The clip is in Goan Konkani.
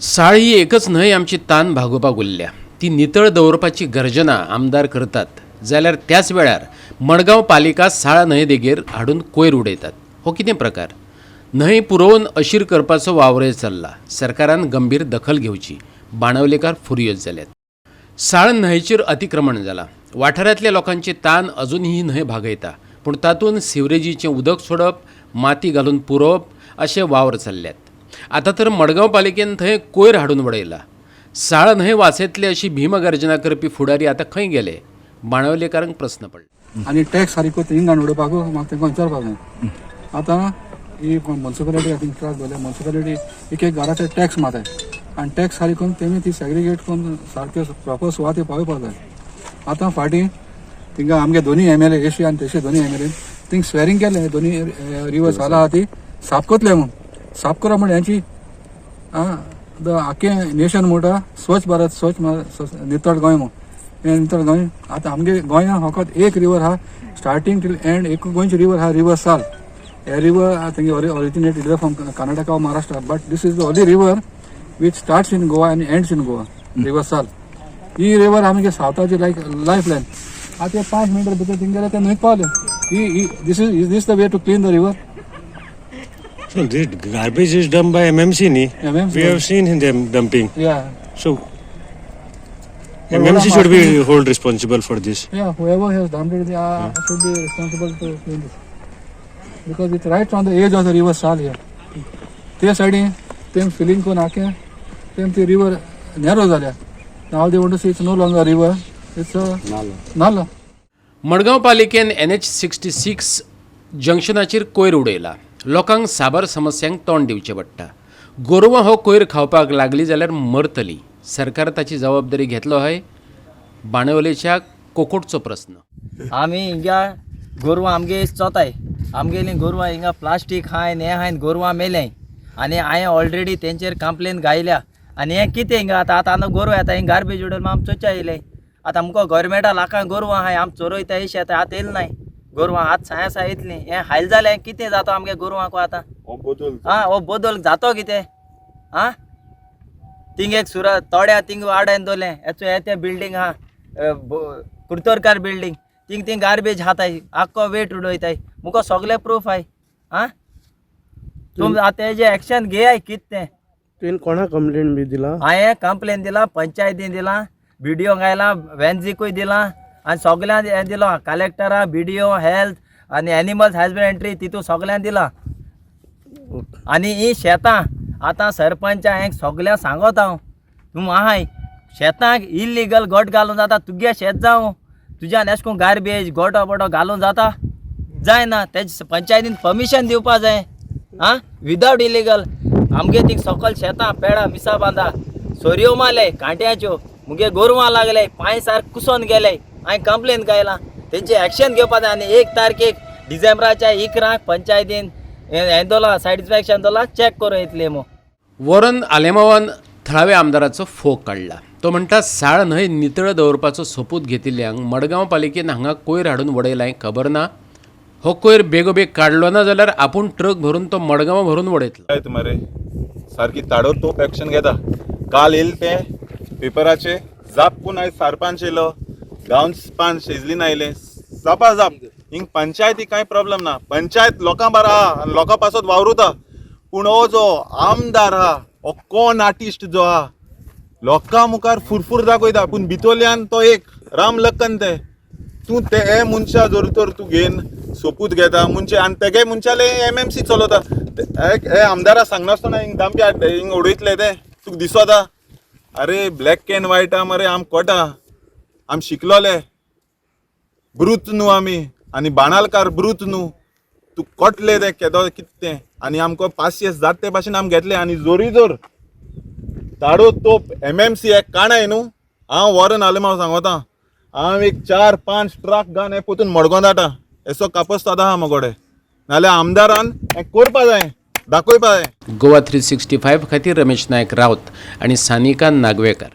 साळ ही एकच न्हंय आमची तान भागोवपाक उरल्या. ती नितळ दवरपाची गर्जना आमदार करतात जाल्यार त्याच वेळार मडगांव पालिका साळ न्हंय देगेर हाडून कोयर उडयतात. हो कितें प्रकार? न्हंय पुरोवन अशीर करपाचो वावरय चल्ला. सरकारान गंभीर दखल घेवची. बाणावलेकार फुर्योज जाल्यात. साळ न्हंयचेर अतिक्रमण जालां. वाठारांतल्या लोकांची तान अजून ही न्हंय भागयता, पूण तातूंत सिवरेजीचें उदक सोडप, माती घालून पुरोवप अशे वावर चल्ल्यात. आतां तर मडगांव पालिकेन थंय कोयर हाडून वडयला. साळ न्हंय वाचयतले अशी भीमगर्जना करपी फुडारी आतां खंय गेले? बाणावलेकारांक प्रस्न पडला. आनी टॅक्स सारको थिंग घालून उडोवपाक म्हाका तेंका विचारपाक जाय. आतां ही मुन्सिपालिटी थिंग त्रास जाल्या. मुन्सिपालिटी एक एक घराचे टॅक्स मारताय आनी टॅक्स सारकी करून तेमी ती सेग्रिगेट करून सारक्यो प्रॉपर सुवाती पावोवपाक जाय. आतां फाटीं थिंगा आमगे दोनी एमएलए, एशी आनी तेशी दोनी एमएलए थिंग स्वेरींग केलें, दोनी रिवर साला आहा ती साफ करतले म्हूण. साफ करप म्हण हेंची the आख्खें नेशन म्हणटा स्वच्छ भारत, स्वच्छ नितळ गोंय म्हूण. हें नितळ गोंय आतां आमगे गोंया फकत एक रिवर आहा, स्टार्टींग टील एंड एक गोंयची रिवर आहा, रिवर साल. हे रिवर तेंगे originate either from Karnataka or Maharashtra, but this is the only river which starts in Goa आनी ends in Goa, river Sal. He river आमगे सावथाची लायक लायफ लायन. आतां ते 5 मिनटां भितर थिंग गेले, ते न्हंयत पावले. ही this is this the way to clean the river? So this garbage is dumped by MMC, ni? MMC. We have seen them dumping. Yeah. So But what MMC I'm should be asking hold responsible for this. Yeah, whoever has dumped it should be responsible to clean this. Because it's right on the edge of the river Sal here. ते सायडीन तेम फिलिंग करून आखे तेम ती रिवर नॅरो जाल्या. Now they want to see it's no longer river, it's a नालो. मडगांव पालिकेन एनएच 66 जंक्शनाचेर कोयर उडयला. लोकांक साबार समस्यांक तोंड दिवचें पडटा. गोरवां हो कोयर खावपाक लागली जाल्यार मरतली. सरकार ताची जबाबदारी घेतलो हय? बाणावलेच्या कोकोटचो प्रस्न. आमी हिंगा गोरवां आमगे चोताय. आमगेलीं गोरवां हिंगा प्लास्टीक खायन हें खायन गोरवां मेलें आनी हांवें ऑलरेडी तेंचेर कंप्लेन घायल्या. आनी हें कितें हिंगा आतां? आतां आतां गोरवां येता, हिंग गार्बेज उडयला, आम चोच्या येयले. आतां आमकां गोरमेंटा लाखां गोरवां आहाय, आम चोरयता अशें. आतां आतां येयले नाय गोरवां, आतां साया साय येतलीं. हें हायल जालें, कितें जाता आमगे गोरवांक आतां? आं, हो बदल जातो कितें? आं, थिंग एक सुरा तोड्या थिंग वाड्यान दवरलें. हेचो हे तें बिल्डींग आहा, कुर्तोरकार बिल्डींग, थिंग थिंग गार्बेज हाताय, आख्खो वेट उडयताय. मुका सगळें प्रूफ आहाय. आं, तुम आतां हेजें एक्शन घेयाय कितें तें. तुवें कोणा कंप्लेन बी दिला? हांवें कंप्लेन दिला, पंचायतीन दिलां, बिडिओंक आयलां, वेन्झीकूय दिलां आनी सगल्यांक हें दिलां, कलेक्टरा, बिडिओ, हेल्थ आनी एनिमल्स हजबंड्री, तितू सगल्यांक दिलां. आनी ही शेतां आतां सरपंचा हें सगल्यांक सांगत हांव, तूं आहाय शेतांक इल्लिगल गोट घालून जाता? तुगे शेत जावं, तुज्यान एशें करून गार्बेज गोटो बोटो घालून जाता? जायना. तेज पंचायतीन परमिशन दिवपा जाय. आं, विदावट इलिगल आमगे थिंग सकल शेतां पेडां मिसा बांदा सोरयो मारले कांट्याच्यो. मुगे गोरवां लागले, पांय सारक कुसोन गेले. हांवें कंप्लेन गायला, तेंचे एक्शन घेवपा जाय. आनी 1 तारखेक डिसेंबराच्या 11क पंचायतीन हें दवरलां, सॅटिस्फॅक्शन दवरलां, चॅक करून येतले मू. वॉरन आलेमावान थळाव्या आमदाराचो फोग काडला. तो म्हणटा, साळ न्हंय नितळ दवरपाचो सोपूत घेतिल्ल्यांक मडगांव पालिकेन हांगा कोयर हाडून वडयला हें खबर ना? हो कोयर बेगोबेग काडलो ना जाल्यार आपूण ट्रक भरून तो मडगांव भरून वडयतलो. काय मरे, सारकी ताडोतोप एक्शन घेता. काल येयल ते पेपराचे जाप कोण आयज सरपंच येयलो, गांव पांच शेजलीन आयले, जापा जाप. हिंग पंचायती कांय प्रॉब्लम ना. पंचायत लोकां बारा आहा आनी लोकां पासत वावरुता. पूण हो जो आमदार आहा, हो कोण आर्टिस्ट जो आहा, लोकां मुखार फुरफुर दाखयता, पूण भितरल्यान तो एक राम लक्कन. ते तूं ते हे मनशा जर तर तूं घेवन सोपूत घेता मनशे आनी तेगे मनशाले एमएमसी चलयता. हे आमदारा सांगनासतना हिंग दामपी हाडटा, हिंग उडयतले ते तुका दिसता? अरे, ब्लॅक एंड व्हायट आहा मरे. आम कोटा आम शिकलोले, ब्रूत न्हू आमी आनी बाणालकार ब्रूत न्हू. तूं कोटले ते केदो कितें तें आनी आमकां पासियेंस जाता ते भाशेन आम घेतले. आनी जोरी जोर ताडो तोप एमएमसी एक काणाय न्हू. हांव वॉरन आलेमाव सांगोता, हांव एक चार पांच ट्रक घान हें पोतून मडगांव धाडटा. येसो कापस्ताद आहा मगोडे, नाल्यार आमदारान हें करपा जाय, दाखोवपा जाय. गोवा 365 खातीर रमेश नायक राऊत आनी सानिका नागवेकर.